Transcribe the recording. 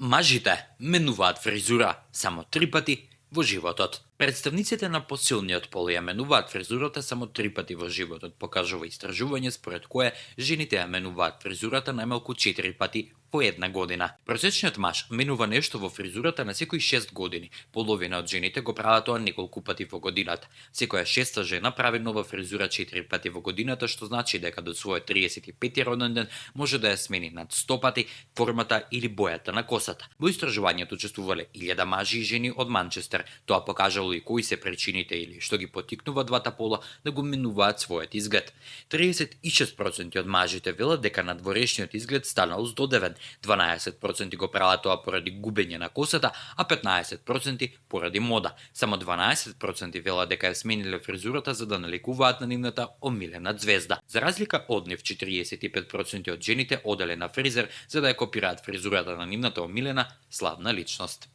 Мажите менуваат фризура само 3 пати во животот. Представниците на посилниот пол ја менуваат фризурата само 3 пати во животот, покажува истражување според кое жените ја менуваат фризурата најмалку 4 пати во една година. Просечниот маж менува нешто во фризурата на секои 6 години. Половина од жените го прават тоа неколку пати во годината. Секоја шеста жена прави нова фризура 4 пати во годината, што значи дека до својот 35-ти роден ден може да ја смени над 100 пати формата или бојата на косата. Во истражувањето учествувале 1000 мажи и жени од Манчестер. Тоа покажало и кои се причините или што ги поттикнува двата пола да го менуваат својот изглед. 36% од мажите велат дека надворешниот изглед станал здодевен, 12% го прават тоа поради губење на косата, а 15% поради мода. Само 12% велат дека ја смениле фризурата за да наликуваат на нивната омилена звезда. За разлика од нив, 45% од жените оделе на фризер за да ја копираат фризурата на нивната омилена славна личност.